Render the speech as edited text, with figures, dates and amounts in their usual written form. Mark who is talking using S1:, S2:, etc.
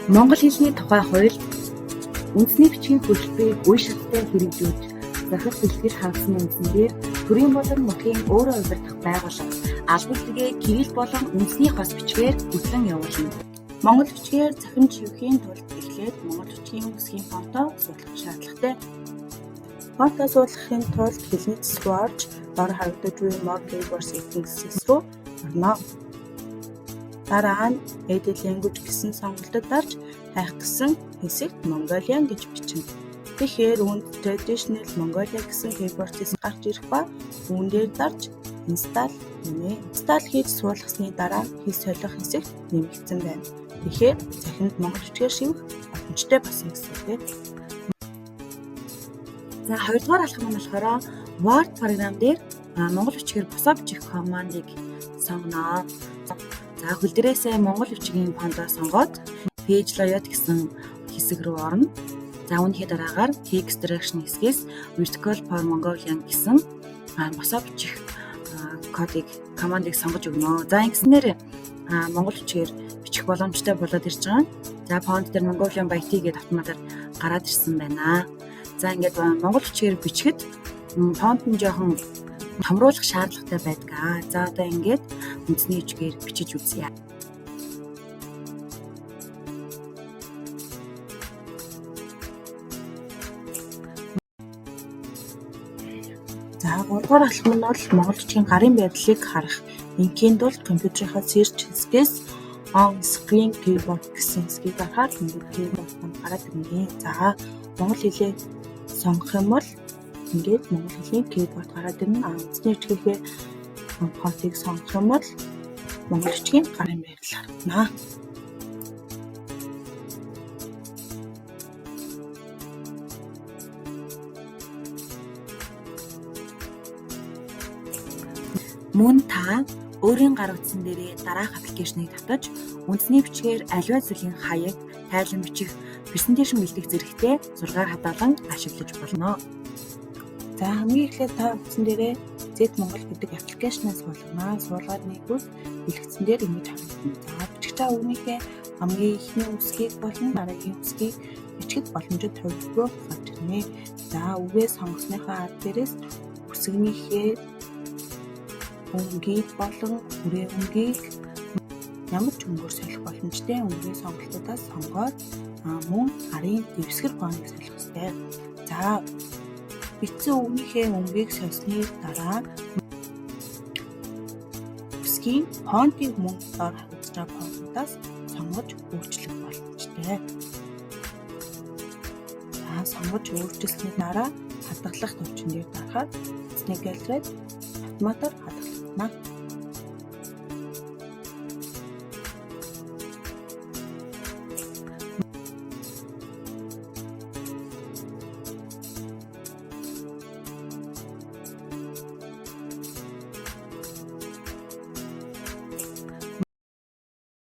S1: Монгол хэлний тухай хууль үндэсний бичгийн хөтөлбөрийг үе шаттай хэрэгжүүлж, зохих бэлтгэл хангасны үндсэн дээр төрийн болон нутгийн өөрөө удирдах байгууллага, албан хэрэгээ кирилл болон үндэсний хос бичгээр хөтлөн явуулна.
S2: Монгол бичгээр цахим шивэхийн тулд эхлээд монгол бичгийн үсгийн фонтоо суулгах шаардлагатай. Фонтоо суулгахын тулд хэлний цэс рүү орж, дор харагдаж буй More Keyboard Settings рүү орно. Дараа нь Edit Language гэсэн сонголтод дарж, хайх гэсэн хэсэгт Mongolian гэж бичнэ. Тэгэхээр үүнд Traditional Mongolia гэсэн keyboard хэсэг гарч ирэх ба үүн дээр дарж Install хийнэ. Install хийж суулгасны дараа хэл солих хэсэгт нэмэгдсэн байна. Тэгэхээр цахимд монгол бичгээр шивэх боломжтой болсон гэсэн үг.
S1: За, хоёрдугаар алхам нь болохоор Word програм дээр монгол бичгээр босоо бичих командыг сонгоно. За, хөл дээрээсээ монгол бичгийн фонтоо сонгоод Page Layout гэсэн хэсэг рүү орно. За, үүнийхээ дараагаар Text Direction хэсгээс Vertical for Mongolian гэсэн босоо бичих кодыг, командыг сонгож өгнө. За, ингэснээр монгол бичгээр бичих боломжтой болоод ирж байгаа. За, фонт дээр Mongolian by T гэдэг автоматар гараад ирсэн байна. За, ингээд монгол бичгээр бичихэд фонт нь жоохон томруулах шаардлагатай байдаг. За, одоо ингээд үндэсний бичгээр бичиж үзье.
S2: За, гуравдугаар алхам нь бол монгол бичгийн гарын байрлалыг харах. Ингийн тулд компьютерийнхаа search хэсгээс on screen keyboard гэсэн хэсгийг дарахаар ингээд keyboard маань гараад ирнэ. За, монгол хэлээ сонгох юм бол ингээд монгол хэлний keyboard гараад ирнэ. А үндэсний бичгийнхээ фонтыг сонгох юм бол монгол бичгийн гарын байрлал харагдана.
S1: Мөн та өөрийн гар утсан дээрээ дараах application ийг татаж үндэсний бичгээр аливаа зүйлийн хаяг, тайлан бичих, презентацийн бэлтгэх зэрэгтээ зургаар хадгалан ашиглаж болно.
S2: За, хамгийн эхлээд та утсан дээрээ Z Монгол гэдэг application аа суулгана. Суулгаад нээгүүл дэлгэцэн дээр ингэж харагдана. За, бичиж байгаа үгнийхээ хамгийн эхний үсгийг болон дараагийн үсгийг бичихэд боломжит хувилбар руу гарч ирнэ. За, үгээ сонгосныхоо ард дээрээс үсгнийхээ өнгийг болон хүрээ өнгийг ямар ч өнгөөр солих боломжтой. Өнгийн сонголтуудаас сонгоод мөн гарын дэвсгэр фоныг солих ёстой. За, бичсэн үгнийхээ өнгийг сольсны дараа үсгийн фонтыг мөн дор харагдаж байгаа фонтуудаас сонгож өөрчлөх боломжтой. За, сонгож өөрчилсөний дараа хадгалах товчон дээр дарахаар утасны галерейд автоматар хадгалагдана.